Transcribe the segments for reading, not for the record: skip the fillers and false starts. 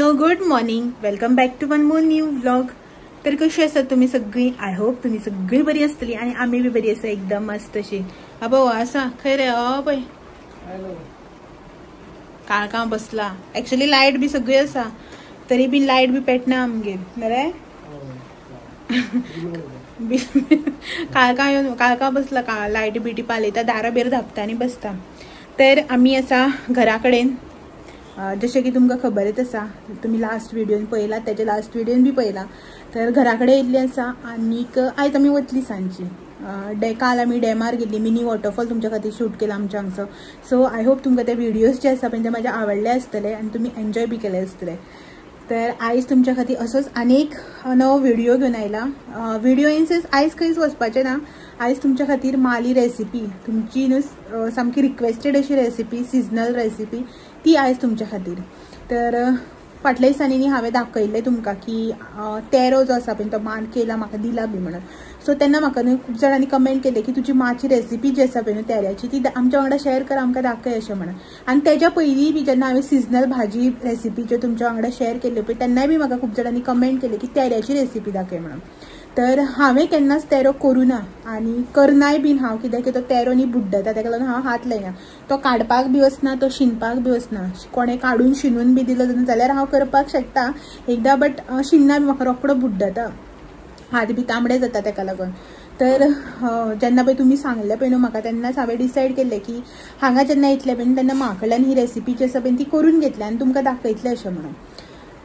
Hello good morning, welcome back to one more new vlog. तर कशी आसात तुम्ही सगळी? I hope तुम्ही सगळी बरी असतली आणि आम्ही बी बरी आसा एकदम मस्त अशी. अबो आसा खंय रे? ओ पळय काळखां बसला. एक्चुअली लायट बी सगळी आसा तरी बी लायट बी पेटना आमगेर रे. काळखां येवन काळखां बसला, लायट बिटी पालयता, दारां बेर धांपता आनी बसता. तर आमी आसा घरा कडेन. जशें की तुमकां खबरच आसा, तुमी लास्ट व्हिडियोन पळयला, त्याच्या लास्ट व्हिडियोन बी पळयला. तर घरा कडेन येयल्ली आसा आनीक आयज आमी वतली सांजची. काल आमी डॅमार गेल्ली, मिनी वॉटरफॉल तुमच्या खातीर शूट केला आमच्या हांगसो. सो I hope तुमकां ते व्हिडियोज जे आसा पळय ते म्हाजे आवडले आसतले आनी तुमी एन्जॉय बी केले आसतले. तर आयज तुमच्या खातीर असोच आनीक नवो व्हिडियो घेवन आयला. व्हिडियो इन सेन्स आयज खंयच वचपाचें ना. आयज तुमच्या खातीर माली रेसिपी, तुमची न्हू सामकी रिक्वेस्टेड अशी रेसिपी, सिजनल रेसिपी, ती आयज तुमच्या खातीर. तर फाटल्या दिसांनी न्ही हांवें दाखयल्लें तुमकां की तेरो जो आसा पळय तो मान केला, म्हाका दिला बी म्हणून. सो तेन्ना म्हाका न्हू खूब जाणांनी कमेंट केले की तुजी माची रेसिपी जी आसा पळय न्हू तेऱ्याची ती आमच्या वांगडा शेअर कर, आमकां दाखय अशें म्हणून. आनी तेज्या पयलीं बी जेन्ना हांवें सिजनल भाजी रेसिपी ज्यो तुमच्या वांगडा शेअर केल्ल्यो पळय तेन्नाय बी म्हाका खूब जाणांनी कमेंट केले की तेऱ्याची रेसिपी दाखय म्हणून. तर हांवें केन्नाच तेरो करूं ना आनी करनाय बीन हांव, कित्याक की तो तेरो न्ही बुड्डता, ताका लागून हांव हात लायना. तो काडपाक बी वचना, तो शिनपाक बी वचना. कोणें काडून शिनून बी दिलो जाल्यार हांव करपाक शकता एकदां, बट शिन्ना बी म्हाका रोकडो बुड्डता, हात बी तांबडे जाता ताका लागून. तर जेन्ना पळय तुमी सांगलें पळय न्हू म्हाका, तेन्नाच हांवें डिसायड केल्लें की हांगा जेन्ना येतलें पळय न्हू तेन्ना म्हाका कडल्यान ही रेसिपी जी आसा पळय ती करून घेतली आनी तुमकां दाखयतलें अशें म्हणून.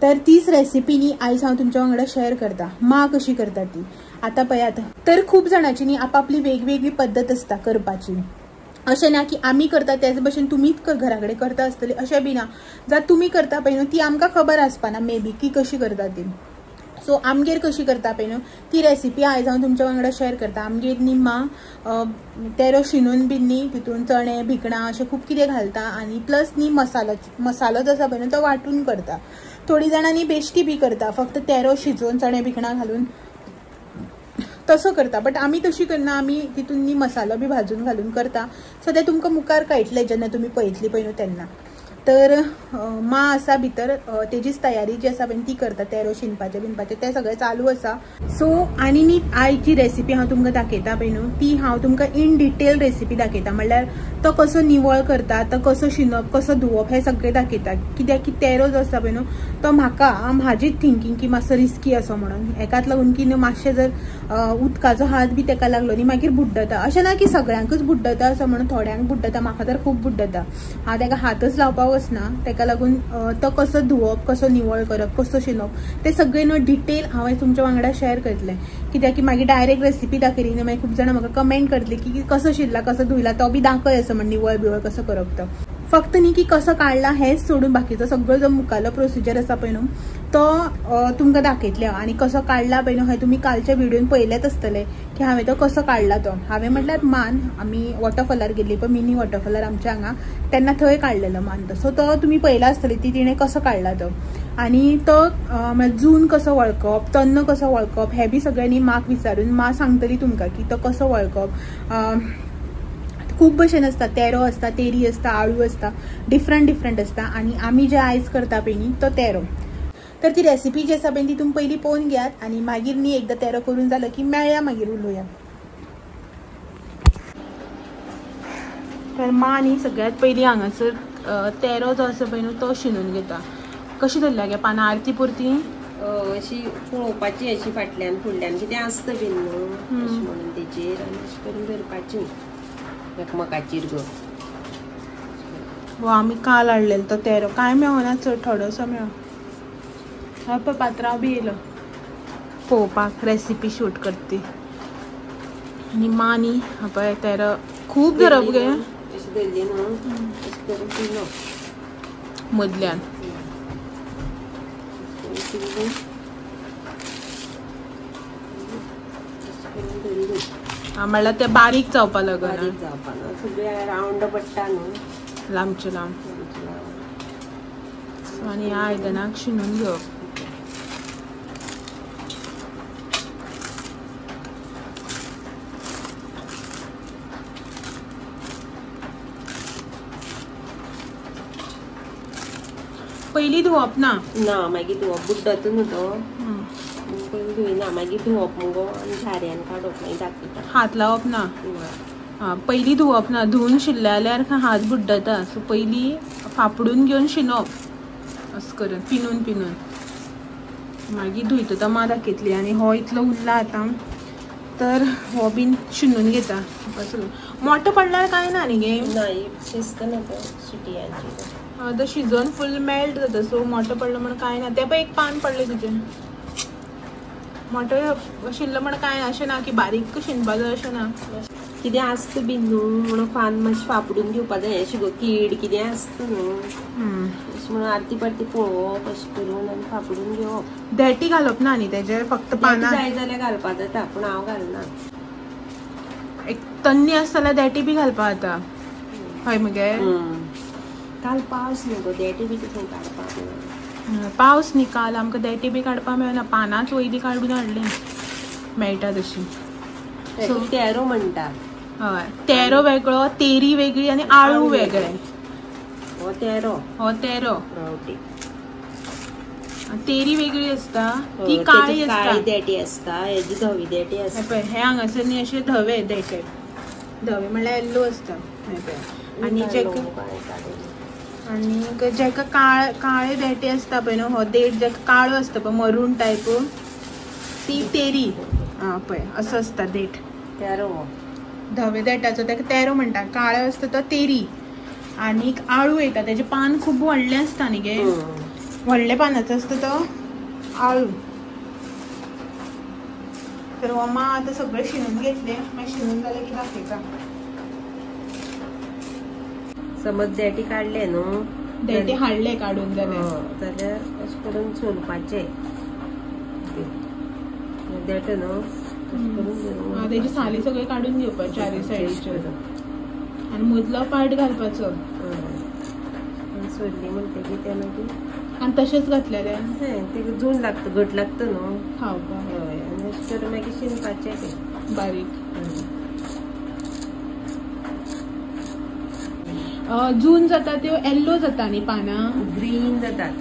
तर तीच रेसिपी न्ही आयज हांव तुमच्या वांगडा शेअर करता, माँ कशी करता ती. आतां पळयात, तर खूब जाणांची न्ही आपापली वेगवेगळी पद्दत आसता करपाची. अशें ना की आमी करता तेच भशेन तुमीच घरा कडेन करता आसतली अशें बी ना. जाल्यार तुमी करता पळय न्हू ती आमकां खबर आसपाना मे बी की कशी करता ती. सो आमगेर कशी करता पळय न्हू ती रेसिपी आयज हांव तुमच्या वांगडा शेअर करता. आमगेर न्ही माँ तेरो शिनून बी न्ही तितून चणे भिकणां अशें खूब कितें घालता आनी प्लस न्ही मसालो जो आसा पळय न्हू तो वांटून करता. थोडी जाणांनी बेश्टी बी करता, फक्त तेरो शिजोवन चणे भिकणां घालून तसो करता. बट आमी तशी करना, आमी तितून न्ही मसालो बी भाजून घालून करता. सो तें तुमकां मुखार कळटलें जेन्ना तुमी पळयतली पळय न्हू तेन्ना. तर माँ आसा भितर तेजीच तयारी जी आसा पळय ती करता, तेरो शिनपाचें बिनपाचें तें सगळें चालू आसा. सो आनी न्ही आयज जी रेसिपी हांव तुमकां दाखयता पळय न्हू ती हांव तुमकां इन डिटेल रेसिपी दाखयता. म्हणल्यार तो कसो निवळ करता, तो कसो शिनप, कसो धुवप हें सगळें दाखयता. कित्याक की तेरो जो आसा पळय न्हू तो म्हाका म्हाजीच थिंकींग की मातसो रिस्की असो म्हणून, हेकाच लागून की न्हू मातशें जर उदकाचो हात बी तेका लागलो न्ही मागीर बुड्डता. अशें ना की सगळ्यांकूच बुड्डता असो म्हणून, थोड्यांक बुड्डता, म्हाका तर खूब बुड्डता. हांव तेका हातच लावपाक वचना, तेका लागून तो कसो धुवप, कसो निवळ करप, कसो शिनप ते सगळें न्हू डिटेल हांव तुमच्या वांगडा शेअर करतलें. कित्याक की मागीर डायरेक्ट रेसिपी दाखयली न्हू मागीर खूब जाणां म्हाका कमेंट करतली की कसो शिनला, कसो धुयला तो बी दाखय असो म्हण, निवळ बिवळ कसो करप तो. फक्त न्ही की कसो काडला हेंच सोडून बाकीचो सगळो जो मुखालो प्रोसिजर आसा पळय न्हू तो तुमकां दाखयतलें. आनी कसो काडला पळय न्हू हें तुमी कालच्या व्हिडियोन पळयलेंच आसतलें की हांवें तो कसो काडला तो. हांवें म्हटल्यार मान आमी वॉटरफॉलार गेल्ली पळय, मिनी वॉटरफॉलार आमच्या हांगा, तेन्ना थंय काडलेलो मान तो. सो तो तुमी पळयला आसतली ती तिणें कसो काडला तो. आनी तो जून कसो वळखप, तन्न कसो वळखप हें बी सगळें न्ही माक विचारून माँ सांगतली तुमकां की तो कसो वळखप. खूब भशेन आसता, तेरो आसता, तेरी आसता, आळू आसता, डिफरंट डिफरंट आसता. आनी आमी जे आयज करता पळय न्ही तो तेरो. तर ती रेसिपी जी आसा पळय ती तुमी पयलीं पळोवन घेयात आनी मागीर न्ही एकदां तेरो करून जालो की मेळया मागीर उलोवया. तर माँ न्ही सगळ्यांत पयलीं हांगासर तेरो जो आसा पळय न्हू तो शिनून घेता. कशी धरल्या गे पानां आरती पुरती अशी पळोवपाची, अशी फाटल्यान फुडल्यान कितें आसता बीन न्हू अशें म्हणून तेजेर आनी अशें करून धरपाची एकमेकाचेर गो. हो आमी काल हाडलेलो तो तेरो, कांय मेळना चड, थोडोसो मेळो. हय पळय पात्रांव बी येयलो पळोवपाक रेसिपी शूट करती. आनी माँ न्ही पळय तेरो खूब धरप गे मदल्यान. म्हणल्यार ते बारीक जावपा लागना, सगळे रावंड पडटा न्हू लांबचे लांब. आनी ह्या आयदनाक शिनून घेवप. पयलीं धुवप ना ना मागीर धुवप बुड्डत न्हू तो पयलीं धुयना मागीर धुवप मुगो आनी झाऱ्यान काडप मागीर दाखयता हात लावप ना हां पयलीं धुवप ना धुवन शिनले जाल्यार हात बुड्डता सो पयलीं फापडून घेवन शिनप अशें करून पिनून पिनून मागीर धुयता तो मा दाखयतली. आनी हो इतलो उरला आतां तर हो बीन शिनून घेता. मोटो पडल्यार कांय ना न्ही गे ना शिजता ना तो शिटयांची तो शिजोवन फूल मेल्ट जाता सो मोटो पडलो म्हण कांय ना. तें पळय एक पान पडलें तुजें मोटो शिनलो म्हण कांय ना अशें ना की बारीक शिनपा जाय अशें ना. कितें आसता बीन न्हू म्हणून फान मातशें फापडून घेवपा जाय अशें गो कीड कितें आसता न्हू अशें म्हणून आरती परती पळोवप अशें करून आनी फापडून घेवप. देटी घालप ना न्ही तेजेर फक्त पानां जाय जाल्यार घालपा जाता पूण हांव घालना. एक तन्नी आसता जाल्यार देटी बी घालपा जाता हय मगे. काल पावस न्हू गो देटी बी खंय काडपाक पावस न्ही काल आमकां देटी बी काडपाक मेळना पानांच वयली काडून हाडली मेळटा तशी. तेरो म्हणटा हय तेरो वेगळो तेरी वेगळी आनी आळू वेगळे. हो तेरो हो तेरो गांवठी तेरी वेगळी आसता ती काळी आसता काळी देटी आसता हेजी धवी देटी आसता. पळय हे हांगासर न्ही अशे धवे देटे धवे म्हणल्यार येल्लो आसता. हे पळय आनी जेका आनी जेका काळे देटे आसता पळय न्हू हो देठ जेका काळो आसता पळय मरून टायप ती तेरी. आं पळय असो आसता देठ तेरो धवे देठाचो ताका तेरो म्हणटा. काळो आसता तो तेरी. आनीक आळू येता तेजें पान खूब व्हडलें आसता न्ही गे व्हडल्या पानाचो आसता तो आळू. तर हो मा आतां सगळें शिनून घेतलें मागीर शिनून जालें की दाखयता. समज देटी काडले न्हू देटी हाडले काडून जाल्यार जाल्यार अशें करून सोलपाचें देटे न्हू तेजी साली सगळी काडून घेवपाची चारी सायडीच्यो आनी मदलो पार्ट घालपाचो सोडली म्हणटकीर ते मागीर आनी तशेंच घातलेलें तेका जून लागता घट लागता न्हू खावपाक. हय आनी अशें करून मागीर शिनपाचें तें बारीक. जून जाता त्यो येल्लो जाता न्ही पानां ग्रीन जातात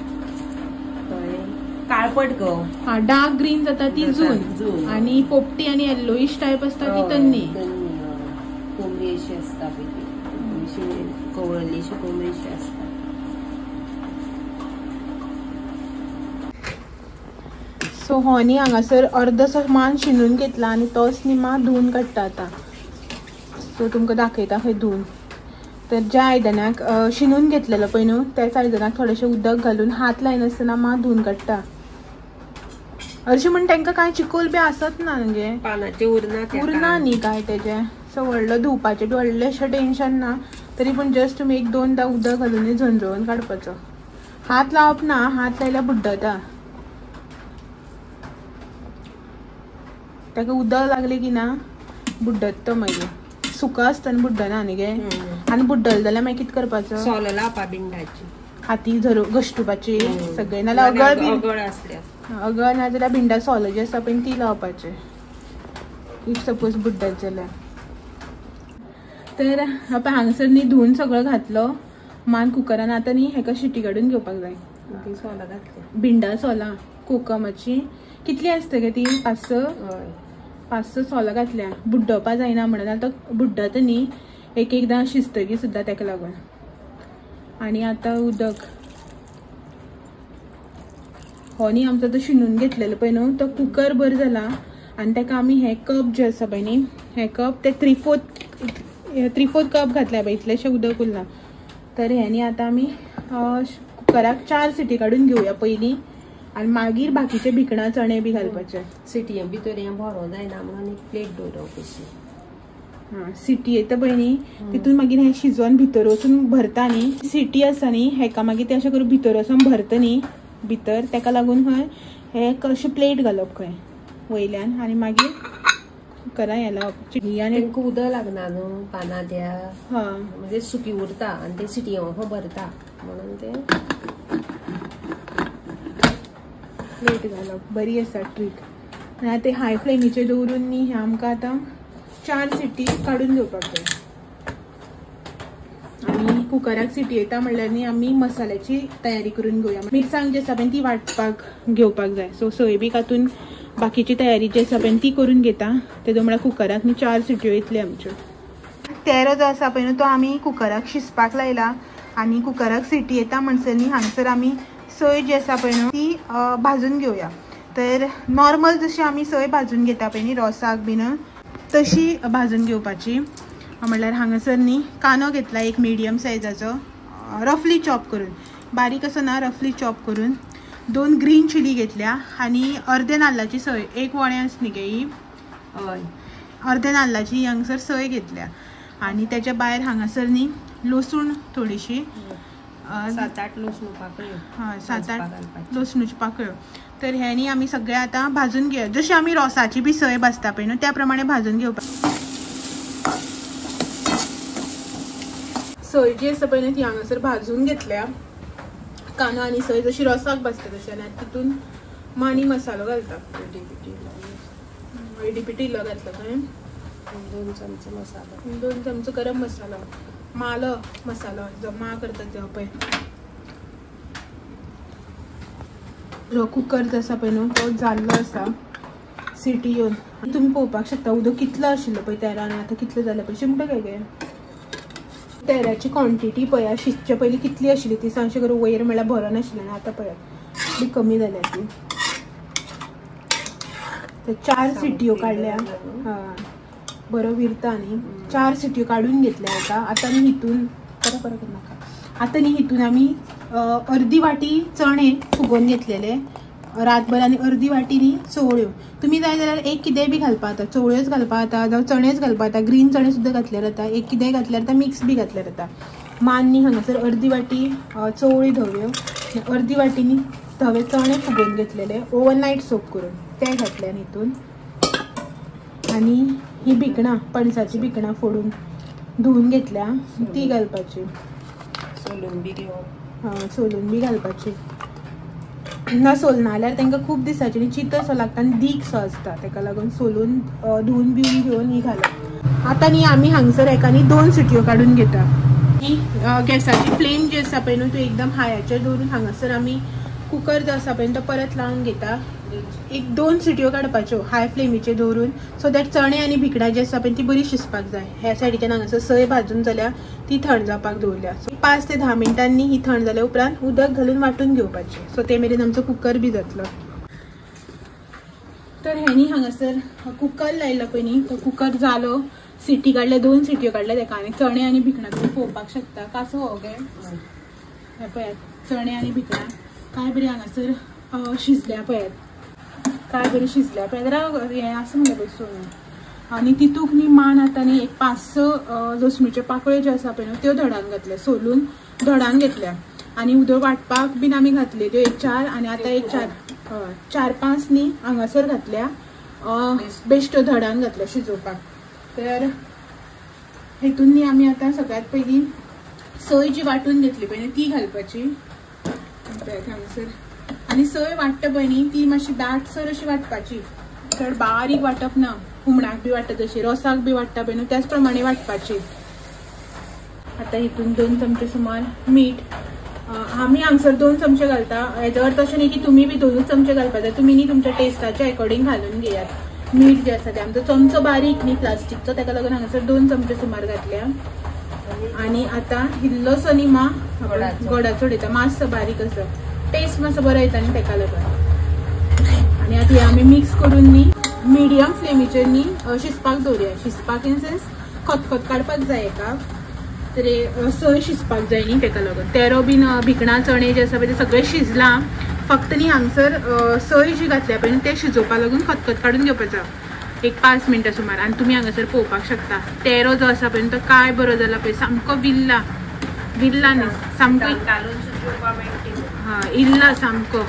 काळपट गो हा डार्क ग्रीन जाता ती जून आनी पोपटी आनी येल्लोइश टायप आसता ती तन्नी. कोंबडी अशी आसता पळय कवळली अशी कोंबडी अशी आसता. सो हो न्ही हांगासर अर्दसो मान शिनून घेतला आनी तोच न्ही मा धुवन काडटा आतां. सो तुमकां दाखयता खंय धुवन. तर ज्या आयदनाक शिनून घेतलेलो पळय न्हू त्याच आयदनाक थोडेशें उदक घालून हात लायनासतना मा धुवन काडटा. हरशीं म्हण तांकां कांय चिकोल बी आसत ना म्हणजे पानाचें उरना उरना न्ही कांय तेजें. सो व्हडलो धुवपाचें बी व्हडलें अशें टेंशन ना तरी पूण जस्ट तुमी एक दोनदां उदक घालून झंझोवन काडपाचो. हात लावप ना हात लायल्यार बुड्डता ताका उदक लागलें की ना बुड्डत तो मागीर सुको आसतना बुड्डना न्ही गे. आनी बुड्डले जाल्यार मागीर कितें करपाचो सोलो लावपा बिंडाची हाती धरून घश्टुपाची सगळें नाल्यार अगळ अगळ आसल्यार अगळ ना जाल्यार भिंडा सोलो जी आसता पळय ती लावपाची if suppose बुड्डत जाल्यार. तर पळय हांगासर न्ही धुवन सगळो घातलो मान कुकरान आतां न्ही हेका शिटी काडून घेवपाक जाय. सोलां घातली भिंडा सोलां कोकमाची कितली आसता गे ती 5-6 5-6 सोलां घातल्या बुड्डोवपा जायना म्हणून आतां बुड्डत न्ही एक एकदां शिजतकीर सुद्दां ताका लागून. आनी आतां उदक हो न्ही आमचो तो शिनून घेतलेलो पळय न्हू तो कुकर बर जाला आनी ताका आमी हे कप जे आसा पळय न्ही हे कप ते 3/4 कप घातल्या पळय इतलेशें उदक उरलां. तर हे न्ही आतां आमी कुकराक 4 सिटी काडून घेवया पयलीं आनी मागीर बाकीचे भिकणां चणे बी घालपाचे. सिटये भितर हें भरोंक जायना म्हणून एक प्लेट दवरप अशी. हां सिटी येता पळय न्ही तितून मागीर हें शिजोवन भितर वचून भरता न्ही सिटी आसा न्ही हेका मागीर तें अशें करून भितर वचून भरता न्ही भितर ताका लागून खंय हे अशें प्लेट घालप खंय वयल्यान आनी मागीर कुकरान हें लावप. आनी तांकां उदक लागना न्हू पानां त्या हां म्हणजे सुकी उरता आनी ते सिटयो भरता म्हणून ते प्लेट घालप बरी आसा ट्रीक. आनी आतां हाय फ्लेमीचेर दवरून न्ही हें आमकां आतां 4 सिटी काडून घेवपाक जाय. आनी कुकराक सिटी येता म्हणल्यार न्ही आमी मसाल्याची तयारी करून घेवया. मिरसांग जी आसा पळय ती वांटपाक घेवपाक जाय. सो सोय बी कातून बाकीची तयारी जी आसा पळय ती करून घेता. तेदो म्हळ्यार कुकराक न्ही 4 सिटयो येतल्यो आमच्यो. तेरो जो आसा पळय न्हू तो आमी कुकराक शिजपाक लायला आनी कुकराक सिटी येता म्हणसर न्ही हांगसर आमी सोय जी आसा पळय न्हू ती भाजून घेवया. तर नॉर्मल जशी आमी सोय भाजून घेता पळय न्ही रोसाक बीन तशी भाजून घेवपाची. म्हणल्यार हांगासर न्ही कांदो घेतला एक मिडियम सायजाचो रफली चॉप करून, बारीक असो ना, रफली चॉप करून. 2 ग्रीन चिली घेतल्या आनी अर्दे नाल्लाची सोय, एक वळें आस न्ही गे ही, हय अर्दे नाल्लाची हांगासर सोय घेतल्या. आनी तेच्या भायर हांगासर न्ही लसूण थोडीशी, 7-8 लसूण पाकळ्यो, हय 7-8 लसणूच्यो पाकळ्यो. तर हे न्ही आमी सगळे आतां भाजून घेवया. जशी आमी रोसाची बी सोय भाजता पळय न्हू त्या प्रमाणे भाजून घेवपाक. सोय जी आसा पळय न्हू ती हांगासर भाजून घेतल्या, कांदो आनी सोय जशी रोसाक भाजता तशी. आनी तितून मानी मसालो घालता, हळदी पिठी इल्लो घातला खंय, 2 चमचे मसालो, 2 चमचो गरम मसालो, मालो मसालो जो मा करता तो पळय. जो कुकर जो आसा पळय न्हू तो जाल्लो आसा सिटी येवन. तुमी पळोवपाक शकता उदक कितलो आशिल्लो पळय तेरा आनी आतां कितलो जालें पळय. शिमटो घे गे. तेऱ्याची क्वॉन्टिटी पळया शिजचे पयलीं कितली आशिल्ली ती सांगशे करून वयर म्हळ्यार भरोन आशिल्ली आनी आतां पळयात ती कमी जाल्या ती. तर 4 सिटयो काडल्या, बरो विरता न्ही. 4 सिटयो काडून घेतल्या आतां. आतां न्ही हितून परत परत नाका. आतां न्ही हितून आमी अर्दी वाटी चणे फुगोवन घेतलेले रातभर आनी अर्दी वाटी न्ही चवळ्यो. तुमी जाय जाल्यार एक कितेंय बी घालपा जाता, चवळ्योच घालपा जाता जावं चणेच घालपा जाता, ग्रीन चणे सुद्दां घातल्यार जाता, एक कितेंय घातल्यार जाता, मिक्स बी घातल्यार जाता. मान न्ही हांगासर अर्दी वाटी चवळी धव्यो, अर्दी वाटी न्ही धवे चणे फुगोवन घेतलेले ओवरनायट सोक करून ते घातले हितून. आनी ही भिकणां, पणसाची भिकणां फोडून धुवून घेतल्या ती घालपाची, सोलून बी घेवप, हय सोलून बी घालपाची. ना सोलना जाल्यार तांकां खूब दिसाची न्ही चितसो लागता आनी दीख सो आसता, ताका लागून सोलून धुवून बिवून घेवन ही घालप. आतां न्ही आमी हांगसर एका न्ही 2 सिटयो काडून घेता. ही गॅसाची फ्लेम जी आसा पळय न्हू ती एकदम हायाचेर दवरून हांगासर आमी कुकर जो आसा पळय तो परत लावन घेता. एक 2 सिटयो काडपाच्यो हाय फ्लेमीचेर दवरून, सो that चणे आनी भिकणां जी आसा पळय ती बरी शिजपाक जाय. ह्या सायडीच्यान हांगासर सोय भाजून जाल्या ती थंड जावपाक दवरल्या. सो 5 ते 10 मिनटांनी ही थंड जाल्या उपरांत उदक घालून वांटून घेवपाची. सो ते मेरेन आमचो कुकर बी जातलो. तर हेणी हांगासर कुकर लायलो पळय न्ही तो कुकर जालो, सिटी काडल्या, 2 सिटयो काडल्या तेका. आनी चणे आनी भिकणां तुमी पळोवपाक शकता कासो हो गे. हे पळयात चणे आनी भिकणां काय बरी हांगासर शिजल्या पळयात, काय बरी शिजल्या पळयात. हें आसा मगे पळय सोनू. आनी तितूक न्ही मान आतां न्ही एक 5-6 लसणूच्यो पाकळ्यो ज्यो आसा पळय न्हू त्यो धडान घातल्या, सोलून धडान घेतल्या. आनी उदक वांटपाक बीन आमी घातले त्यो एक 4 आनी आतां एक 4-5 न्ही हांगासर घातल्या, बेश्ट्यो धडान घातल्या शिजोवपाक. तर हेतून न्ही आमी आतां सगळ्यांत पयलीं सोय जी वांटून घेतली पळय न्ही ती घालपाची हांगासर. आनी सोय वांट्टा पळय न्ही ती मातशी दाटसर अशी वांटपाची, चड बारीक वांटप ना. हुमणाक बी वांट्टा तशी, रोसाक बी वांट्टा पळय न्हू त्याच प्रमाणे वांटपाची. आतां हितून 2 चमचे सुमार मीठ, आमी हांगसर 2 चमचे घालता. हेजो अर्थ अशें न्ही की तुमी बी 2 चमचे घालपा जाय, तुमी न्ही तुमच्या टेस्टाच्या एकॉर्डिंग घालून घेयात मीठ जें आसा तें. आमचो चमचो बारीक न्ही प्लास्टिकचो, ताका लागून हांगासर 2 चमचे सुमार घातल्या. आनी आतां इल्लोसो न्ही मा गोडाचो उडयता, मातसो बारीक असो, टेस्ट मातसो बरो येता न्ही ताका लागून. आनी आतां हें आमी मिक्स करून न्ही मिडियम फ्लेमीचेर न्ही शिजपाक दवरुया. शिजपाक इन सेन्स खतखत काडपाक जाय एका, तर सोय शिजपाक जाय न्ही ताका लागून. तेरो बीन भिकणां चणे जे आसा पळय ते सगळें शिजलां, फक्त न्ही हांगसर सोय जी घातल्या पळय न्ही तें शिजोवपाक लागून खतखत काडून घेवपाचो एक 5 मिनटां सुमार. आनी तुमी हांगासर पळोवपाक शकता तेरो जो आसा पळय तो काय बरो जाला पळय, सामको विल्ला विल्ला न्ही सामको हय इल्ला सामको.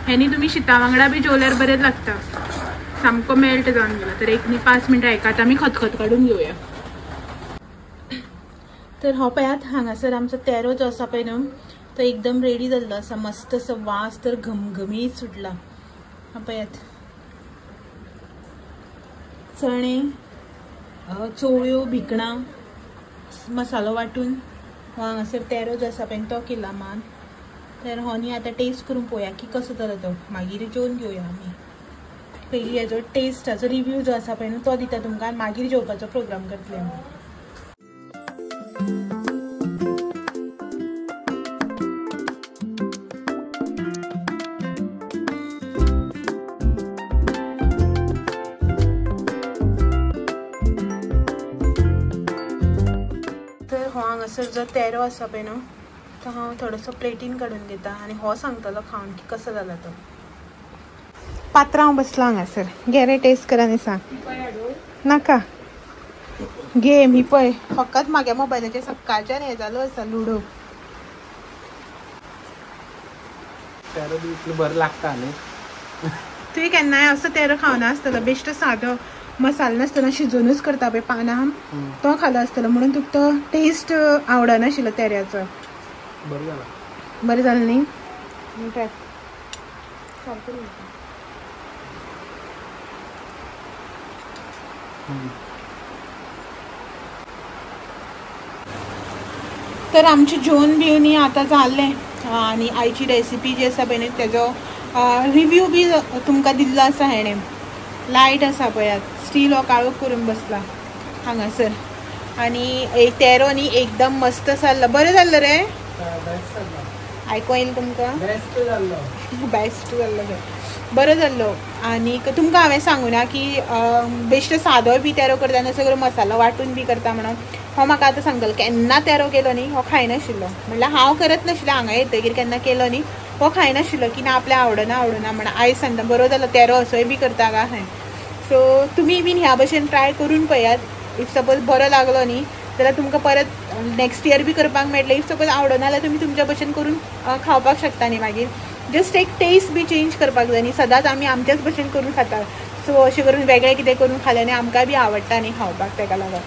हेनी तुमी शिता वांगडा बी जेवल्यार बरें लागता, सामको मेल्ट जावन गेला. तर एक न्ही 5 मिनटां एकाच आमी खतखत काडून घेवया. तर हो पळयात हांगासर आमचो तेरो जो आसा पळय न्हू तो एकदम रेडी जाल्लो आसा, मस्त असो वास तर घमघमीत सुटला. हा पळयात चणे, चवळ्यो, भिकणां मसालो वांटून हो हांगासर तेरो जो आसा पळय तो केला मान. तर हो न्ही आतां टेस्ट करून पळोवया की कसो जालो तो, मागीर जेवन घेवया आमी. पयलीं हेजो टेस्टाचो रिव्यू जो आसा पळय न्हू तो दिता तुमकां आनी मागीर जेवपाचो प्रोग्राम करतले आमी. तर हो हांगासर जो तेरो आसा पळय न्हू तो हांव थोडोसो प्लेटीन काडून घेता आनी हो सांगतलो खावन की कसो जाला तो. पात्रांव बसला हांगासर, घे रे टेस्ट कर आनी सांग. नाका गेम ही पळय फकत म्हागे मोबायलाचेर सकाळच्यान हें जालो आसा लुडो. तेरो बी इतलो बरो लागता न्ही. तुवें केन्नाय असो तेरो खावना आसतलो, बेश्टो सादो मसालो नासतना शिजोवनूच करता पळय पानां, तो खालो आसतलो म्हणून तुका तो टेस्ट आवडनाशिल्लो तेऱ्याचो. बरें जाला, बरें जालें न्ही. तर आमचें जेवन बिवन आतां जालें आनी आयची रेसिपी जी आसा पळय न्ही तेजो रिव्यू बी तुमकां दिल्लो आसा हेणें. लायट आसा पळयात, स्टील हो काळोख करून बसला हांगासर. आनी एक तेरो न्ही एकदम मस्त जाल्लो. बरें जाल्लो रे, आयको येयलें तुमकां? बेस्ट जाल्लो, बरो जाल्लो. आनी तुमकां हांवें सांगूना की बेश्टो सादोय बी तेरो करता आनी सगळो मसालो वांटून बी करता म्हणून. हो म्हाका आतां सांगतलो केन्ना तेरो केलो न्ही हो खायनाशिल्लो, म्हणल्यार हांव करत नाशिल्लें, हांगा येतकीर केन्ना केलो न्ही हो खायनाशिल्लो की ना आपल्याक आवडना आवडना म्हण. आयज सांगता बरो जालो तेरो असोय बी करता काय हांवें. सो तुमी बीन ह्या भशेन ट्राय करून पळयात. If suppose बरो लागलो न्ही जाल्यार तुमकां परत नेक्स्ट इयर बी करपाक मेळटलें. If suppose आवडना जाल्यार तुमी तुमच्या भशेन करून खावपाक शकता न्ही. मागीर जस्ट एक टेस्ट बी चेंज करपाक जाय न्ही, सदांच आमी आमच्याच भशेन करून खाता. सो अशें करून वेगळें कितें करून खालें आनी आमकां बी आवडटा न्ही खावपाक. तेका लागून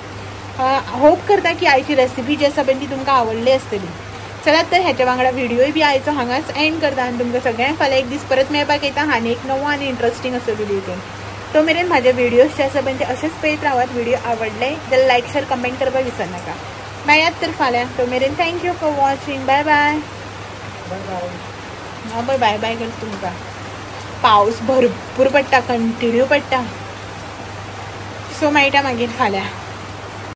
होप करता की आयची रेसिपी जी आसा पळय ती तुमकां आवडली आसतली. चलात तर हेच्या वांगडा व्हिडिओय बी आयचो हांगाच एंड करता आनी तुमकां सगळ्यांक फाल्यां एक दीस परत मेळपाक येता आनी एक नवो आनी इंट्रस्टींग असो व्हिडिओ घेवन. तो मेरेन म्हाजे व्हिडियोज जे आसा पळय ते अशेंच पळयत रावात. व्हिडिओ आवडले जाल्यार लायक शेर कमेंट करपाक विसरनाका. मेळयात तर फाल्यां, तो मेरेन thank you for watching. Bye bye. हांव पळय बाय बाय करता तुमकां. पावस भरपूर पडटा, कंटिन्यू पडटा. सो मेळटा मागीर फाल्यां.